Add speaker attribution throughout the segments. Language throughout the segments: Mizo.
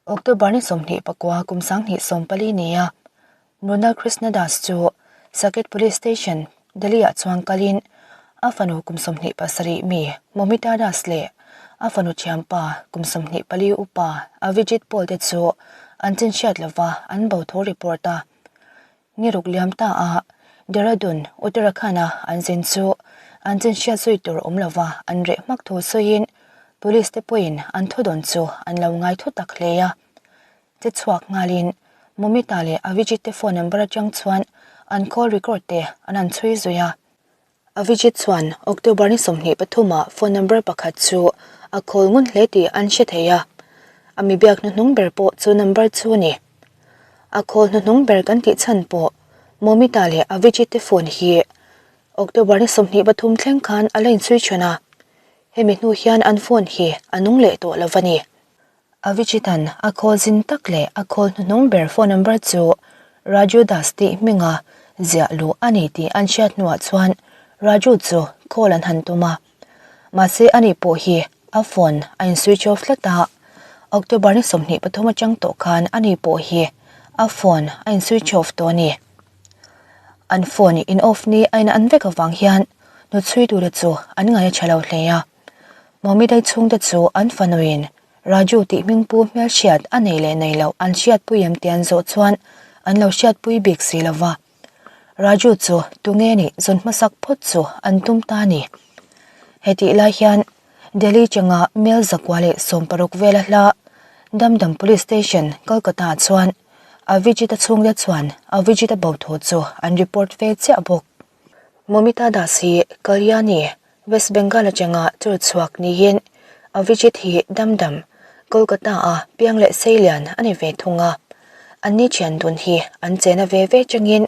Speaker 1: October ni 29 kum 2014 nia Mrunal Krishna Das chu Saket Police Station, Delhi-ah chuan kalin a fanu kum 27 mi Momita Das leh a fanu thianpa kum 24 upa Avijit Paul te chu an chinhriat lova an bo thu report a. Ni ruk liam ta a Dehradun, Uttarakhand-a an zin chu an chinhriat zui tur awm lova an reh hmak thu sawiin Police te pawhin an thudawn chu an lo ngai thu tak hle a. Che chhuak nghalin Momita leh Avijit te phone number atang chuan an call record te an han chhui zui a. Avijit chuan October ni 23 ah phone number pakhat chu a call ngun hle tih an hre thei a, a mi biak hnuhnung ber pawh chu number chu a ni. A call hnuhnung ber kan tih chhan pawh Momita leh Avijit te phone hi October ni 23 thleng khan a la inchhui thin a, hemi hnu hian an phone hi a nung leh tawh lo a ni. Avichitan a call zin tak leh a call hnuhnung ber phone number chu Raju Das tih hminga ziah luh a ni tih an hriat hnuah chuan Raju chu call an han tum a. Mahse ani pawh hi a phone a in switch off tlat a, October ni 23 atang tawh khan ani pawh hi a phone a in switch off tawh a ni. An phone in off ni a in an vek avang hian hnuchhui tute chu an ngaih a tha lo hle a. Mawmidai chhungte chu an fanuin Raju tih hmingpu hmelhriat a nei leh nei loh an hriatpui em tih an zawh chuan an lo hriatpui bik si lo va. Raju chu tunge nih zawn hmasak phawt chu an tum ta a ni. Hetih lai hian Delhi changa mel 160 vela hla Damdam Police Station, Kolkata-ah chuan Avijit-a chhungte chuan Avijit-a bo thu chu an report ve chiah bawk. Momita Das hi Kalyani, West Bengal atanga chur chhuak niin Avijit hi Damdam, Kolkata-a piang leh seilian a ni ve thung a. Anni thian dun hi an chena ve ve changin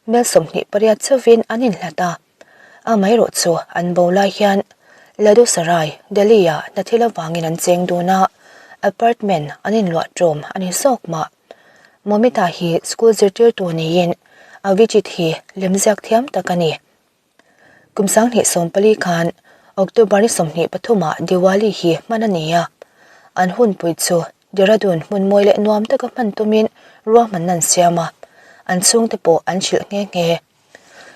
Speaker 1: mel 28 chauhin an inhlat a. Amaherawh chu an bo lai hian Ladusarai, Delhi-ah hna thil avangin an cheng dun a, apartment an inluah ṭawm a ni zawk mah. Momita hi school zirtirtu niin Avijit hi lemziak thiam tak a ni. Kum 2014 khan October ni 23 ah Diwali hi hman a ni a, an hunpui chu Dehradun hmun mawi leh nuam taka hman tumin ruahmanna an siam a, an chhungte pawh an hrilh nghe nghe.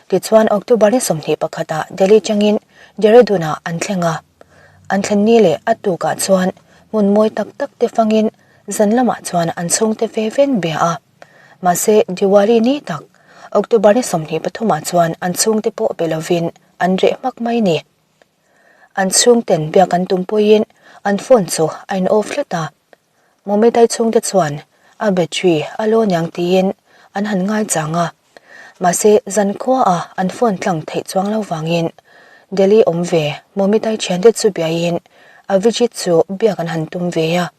Speaker 1: Tichuan October ni 21 ah Delhi changin Dehradun ah an thleng a, an thlen ni leh a tukah chuan hmun mawi tak tak te fangin zan lamah chuan an chhungte ve ven bia a. Mahse, Diwali ni tak, October ni 23 ah chuan an chhungte pawh be lovin an reh hmak mai ni. An chhungten biak an tum pawhin an phone chu a in off tlat a. Momitai chhungte chuan a battery a lo niang tiin an han ngai chang a. Mahse, zankhua a an phone tlang theih chuang lo vangin Delhi awm ve Momitai thiante chu biain Avijit chu biak an han tum ve a.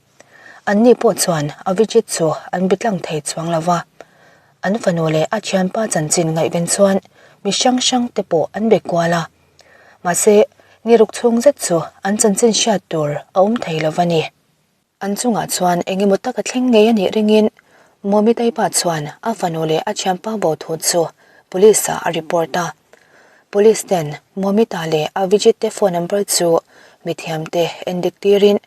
Speaker 1: Anni pawh chuan Avijit chu an bi tlang thei chuang lo va. An fanu leh a thianpa chanchin ngaihven chuan mi hrang hrang te pawh an be kual a. Mahse, ni ruk chhung zet chu an chanchin hriat tur a awm thei lo va ni. An chungah chuan eng emaw taka thleng ngei a nih ringin Momitai pa chuan a fanu leh a thianpa bo thu chu police ah a report a. Police ten Momita leh Avijit te phone number chu mithiamte endik tirin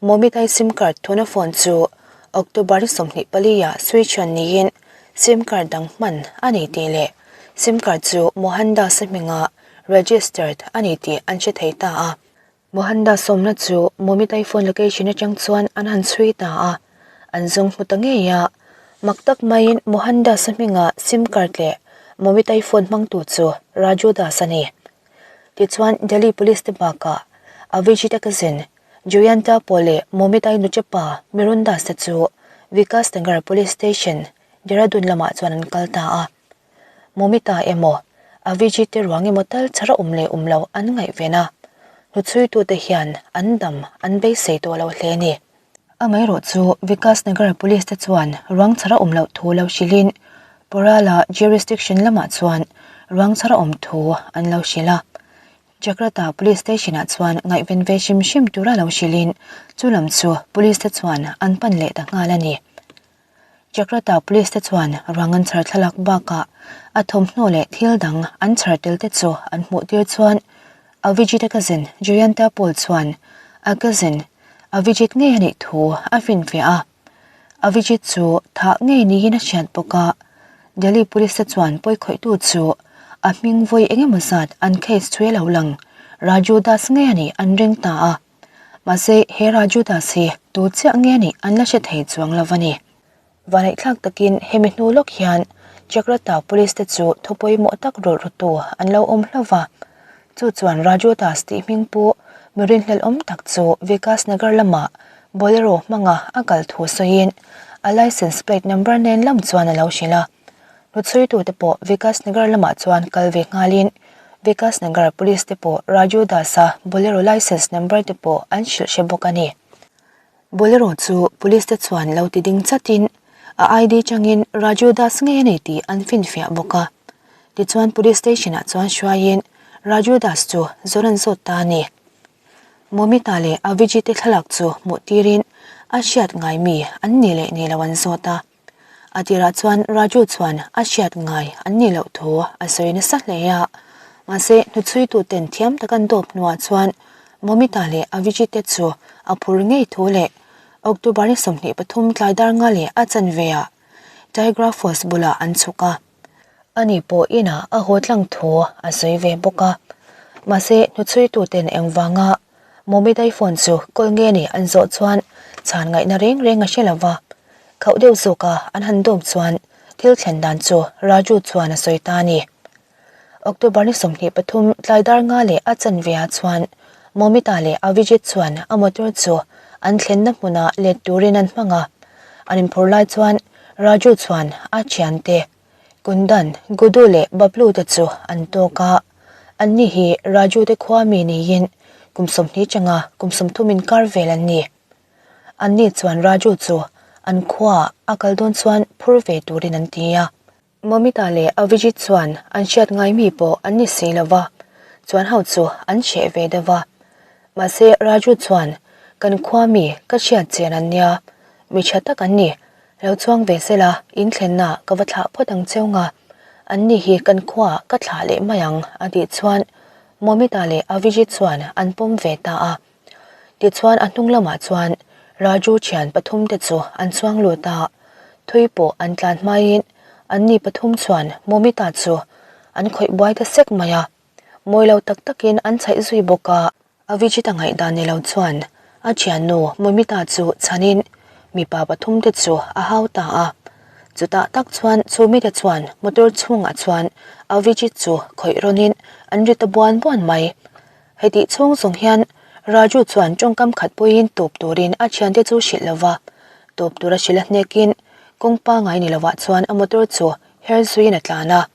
Speaker 1: Momitai sim card thuna phone chu October ni 24 ah switch on niin sim card dang hman a ni tih leh sim card chu Mohandas-a hminga registered a ni tih an hre thei ta a. Mohandas sawmna chu Momitai phone location atang chuan an han chhui ta a, an zawng hmu ta ngei a. Mak tak maiin Mohandas-a hminga sim card leh Momitai phone hmangtu chu Raju Das a ni. Tichuan Delhi Police te bakah Avijit-a cousin Jayanta Paul leh Momitai nuchepa Mirun Das te chu Vikas Nagar Police Station, Dehradun lamah chuan an kal ta a. Momita emaw, Avijit te ruang emaw tal chhara awm leh awm lo an ngaihven a, hnuchhuitute hian an dam an beisei tawh lo hle a ni. Amaherawh chu Vikas Nagar Police te chuan ruang chhara awm loh thu lo hrilhin Porala jurisdiction lamah chuan ruang chhara awm thu an lo hrilh a. Jagrata Police Station ah chuan ngaihven ve hrim hrim tura lo hrilhin chu lam chu Police te chuan an pan leh ta nghal a ni. Jagrata Police te chuan ruang an chhar thlalak bakah a thawmhnaw leh thil dang an chhar tel te chu an hmuh tir chuan Avijit-a cousin Jayanta Paul chuan a cousin Avijit ngei a nih thu a finfiah a. Avijit chu thah ngei niin a hriat bawk a, Delhi Police te chuan pawikhawihtu chu a hming vawi eng emaw zat an case chhui a lo lang Raju Das ngei a nih an ring ta a. Mahse he Raju Das hi tu chiah nge a nih an la hre thei chuang lo a ni. Vaneihthlak takin hemi hnu lawk hian Chakrata Police te chu thu pawimawh tak rawlh rawtu an lo awm hlauh va. Chu chuan Raju Das tih hming pu mi rinhlelh awm tak chu Vikas Nagar lamah Bolero hmanga a kal thu sawiin a license plate number nen lam chuan a lo hrilh a. Hnuchhuitute pawh Vikas Nagar lamah chuan kal ve nghalin Vikas Nagar Police te pawh Raju Das-a Bolero license number te pawh an hrilh hre bawk a ni. Bolero chu police te chuan lo ti ding chatin a ID changin Raju Das ngei a ni tih an finfiah bawk a. Tichuan police station ah chuan hruaiin Raju Das chu zawr an zawt ta a ni. Momita leh Avijit te thlalak chu hmuh tirin a hriat ngai mi an ni leh ni lo an zawt a. A tirah chuan Raju chuan a hriat ngai an nih loh thu a sawi nasa hle a, mahse hnuchhuitu ten thiam tak an dawp hnuah chuan Momita leh Avijit te chu a phur ngei thu leh October ni 23 tlai dar nga leh a chanve ah Tigra Falls bulah an chhuk a. Ani pawh inah a haw tlang thu a sawi ve bawk a, mahse hnuchhuitu ten engvanga Momitai phone chu kawl nge ni an zawh chuan chhan ngaihna reng reng a hre lo va, khauh deuh zawka an han dawm chuan thil thlen dan chu Raju chuan a sawi ta a ni. October ni 23 tlai dar nga leh a chanve ah chuan Momita leh Avijit chuan a motor chu an thlenna hmunah let turin an hmang a, an inphur lai chuan Raju chuan a thiante Kundan, Gudu leh Bablu te chu an tawk a, anni hi Raju te khua mi niin kum 20 changa kum 30 inkar vel an ni. Anni chuan Raju chu an khuaah a kal dawn chuan phur ve turin an ti a. Momita leh Avijit chuan an hriat ngai mi pawh an ni si lo va, chuan ho chu an hreh ve deuh va. Mahse Raju chuan kan khua mi ka hriat chian an nia, mi tha tak an ni, Lo chuang ve sela, in thlenna ka va thlah phawt ang cheu nga, an ni hi kan khuaah ka thlah leh mai ang a tih chuan Momita leh Avijit chuan an pawm ve ta a. Tichuan a hnung lamah chuan Raju thian pathum te chu an chuang lut a, thui pawh an tlan hmaiin an ni pathum chuan Momita chu an khawih buai ta sek mai a, mawi lo tak takin an chhaih zui bawk a. Avijit a ngaihdan ni lo chuan a thiannu Momita chu chhanin mipa pathum te chu a hau ta a. Chutah tak chuan chu mite chuan motor chhungah chuan Avijit chu khawih rawnin an ri ta buan buan mai. Hetih chhung zawng hian Raju chuan tawngkam khat pawhin tawp turin a thiante chu hrilh lo va, tawp tura hrilh a hnekin kawng pangai ni lovah chuan a motor chu her zuiin a tlan a.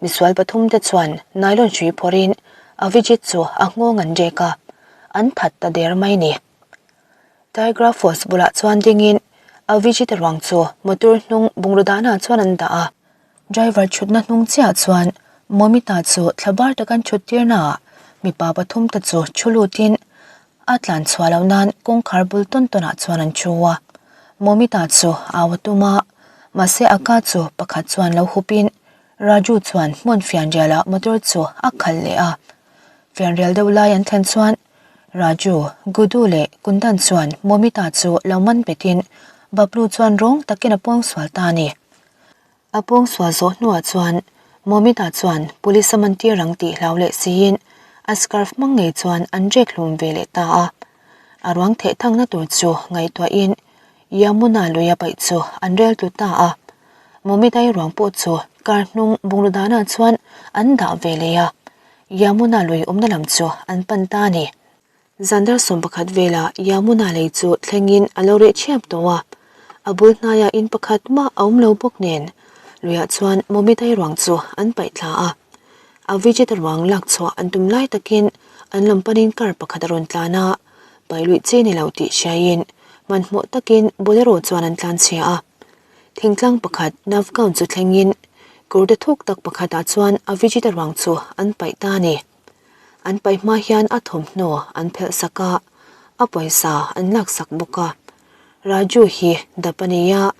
Speaker 1: Misual pathum te chuan nylon hrui phawrhin Avijit chu a nghawng an rek a, an that ta der mai ni. Tigra Force bulah chuan dingin Avijit ruang chu motor hnung bungraw danah chuan an dah a. Driver thutna hnung chiah chuan Momita chu thlabar takan thut tirnaah mipa pathum te chu thu lutin a tlan chhuah loh nan kawngkhar bul tawn tawnah chuan an thu a. Momita chu au a tum a, mahse a ka chu pakhat chuan lo hupin Raju chuan hmun fianrialah motor chu a khalh leh a. Fianrial deuh lai an thlen chuan Raju, Gudu leh Kundan chuan Momita chu lo man betin Bablu chuan rawng takin a pawngsual ta a ni. A pawngsual zawh hnuah chuan Momita chuan police a man tir ang tih hlau leh siin a scarf hmang ngei chuan an rek hlum ve leh ta a. A ruang theh thangna tur chu ngaihtuahin Yamuna lui a paih chu an rel tlu ta a. Momitai ruang pawh chu car hnung bungraw danah chuan an dah ve leh a, Yamuna lui awmna lam chu an pan ta a ni. Zan dar 11 velah Yamuna lei chu thlengin a lo reh thiap tawh a, a bul hnaiah in pakhat mah a awm lo bawk nen luiah chuan Momitai ruang chu an paih thla a. Avijit ruang lak chhuah an tum lai takin an lam panin car pakhat a rawn tlan a, paih luih chi ni lo tih hriaiin hmanhmawh takin Bolero chuan an tlan chhia a. Thingtlang pakhat Navgaon chu thlengin kawrte thuk tak pakhatah chuan Avijit ruang chu an paih ta a ni. An paih hma hian a thawmhnaw an phelh sak a, a pawisa an lak sak bawk a. Raju hi dap a ni a,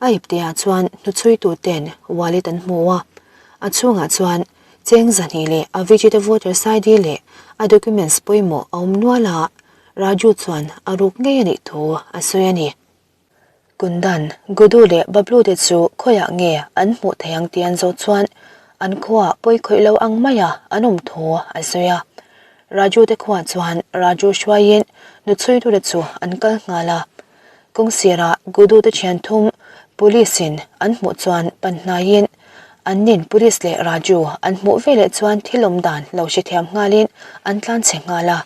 Speaker 1: a ipteah chuan hnuchhuitu ten wallet an hmu a, a chhungah chuan cheng zahnih leh a vijita voters ID leh a documents pawimawh a awm nual a, Raju chuan a ruk ngei a nih thu a sawi a ni. Kundan, Gudu leh Bablu te chu khawiah nge an hmuh theih ang tih an zawh chuan an khuaah pawi khawih lo ang maia an awm thu a sawi a. Raju te khuaah chuan Raju hruaiin nuchhuitute chu an kal nghal a. Kawng sirah Gudu te thian thum Police in an hmuh chuan pan hnaiin an nin Police leh Raju an hmuh veleh chuan thil awm dan lo hrethiam nghalin an tlanchhe nghal a.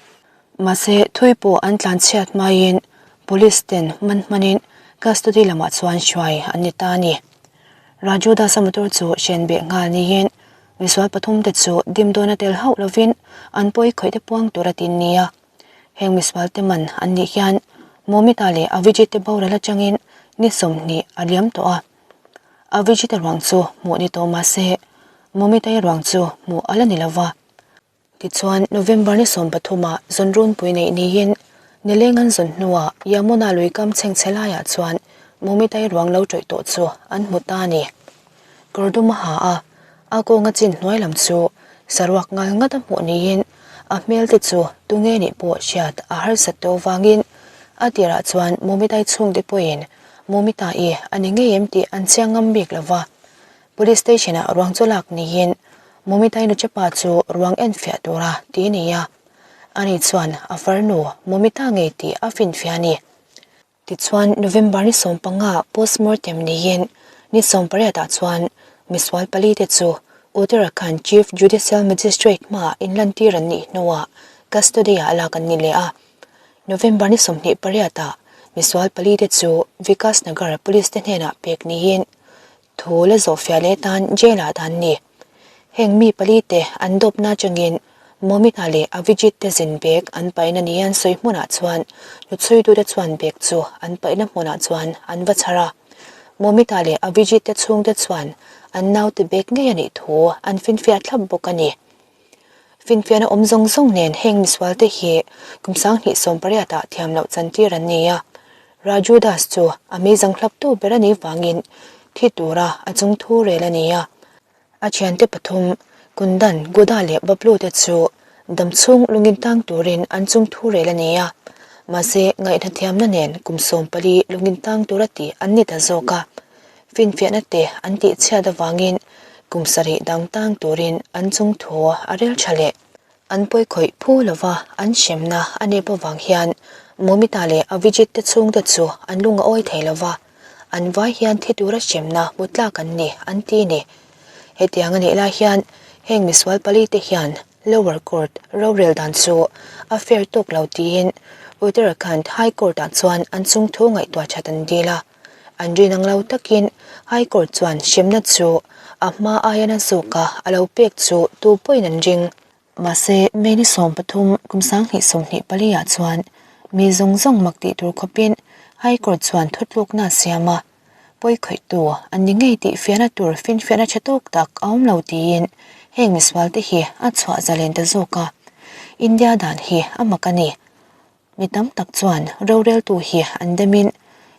Speaker 1: Mahse, thui pawh an tlan chhiat hmaiin Police ten man hmanin custody lamah chuan hruai an ni ta a ni. Raju Dasa motor chu hren beh nghal niin misual pathumte chu dimdawna tel hauh lovin an pawi khawih te puang tur a tin nia. Heng misual te man an nih hian Momita leh Avijit te boral atangin ni 20 a liam tawh a. Avijit-a ruang chu hmuh ni tawh mahse Momita-i ruang chu hmuh a la ni lova. Tichuan, November ni 13 ah zawn runpui neih niin nileng an zawn hnuah Yamuna lui kam chhengchhe laiah chuan Momitai ruang lo tawih tawh chu an hmu ta a ni. Kawr dum a ha a, a kawnga chin hnuai lam chu saruak ngal ngat a hmuh niin a hmel te chu tunge nih pawh hriat a harsat tawh vangin a tirah chuan Momitai chhungte pawhin Momita-i a ni ngei em tih an chiang ngam bik lo va. Police station ah ruang chu lak niin Momitai Nuchepa chu ruang enfiah tura ti a ni a, ani chuan a farnu Momita ngei tih a finfiah a ni. Tichuan November ni 15 postmortem niin ni 18 ah chuan misual pali te chu Uttarakhand Chief Judicial Magistrate hmaah inlantir an nih hnuah custody ah lak an ni leh a. November ni 28 ah misual pali te chu Vikas Nagar Police te hnenah pek niin Thu la zawhfiah leh tan jail ah dan ni. Heng mi pali te an dawpna atangin Momita leh Avijit te zin bag an paihna ni an sawi hmunah chuan hnuchhuitute chuan bag chu an paihna hmunah chuan an va chhar a. Momita leh Avijit te chhungte chuan an naute bag ngei a nih thu an finfiah thlap bawk a ni. Finfiahna awm zawng zawng nen heng misual te hi kum 2018 ah thiam loh chantir an ni a. Raju Das chu a meizang hlaptu ber a nih vangin thi tura a chung thu rel a ni a. A thiante pathum Kundan, Guda leh Bablu te chu damchhung lungin tang turin an chung thu rel a ni a. Mahse ngaihnathiamna nen kum 14 lungin tang tura tih an ni ta zawk a. Finfiahna te an tih chhiat avangin kum sarih dang tang turin an chung thu a rel tha leh. An pawi khawih phu lova an hremna a nep avang hian Momita leh Avijit te chhungte chu an lung a awi thei lova, an vai hian thi tura hremna hmu tlak an ni an ti ni. Hetiang a nih lai hian heng misual pali te hian Lower Court rorel dan chu a fair tawk lo tiin Uttarakhand High Court ah chuan an chung thu ngaihtuah that an dil a. An rin ang lo takin High Court chuan hremna chu a hma aia na zawka a lo pek chu tu pawhin an ring. Mahse, May ni 13 kum 2024 ah chuan mi zawng zawng mak tih tur khawpin High Court chuan thutlukna a siam a, pawi khawihtu an ni ngei tih fiahna tur finfiahna tha tawk tak a awm lo tiin heng misualte hi a chhuah zalen ta zawk a. India dan hi a mak a ni. Mi tam tak chuan roreltu hi an demin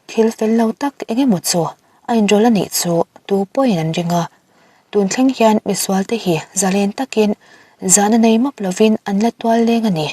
Speaker 1: thil fel lo tak eng emaw chu a inrawlh a nih chu tu pawhin an ring a. Tun thleng hian misualte hi zalen takin zahna nei map lovin an la tual leng a ni.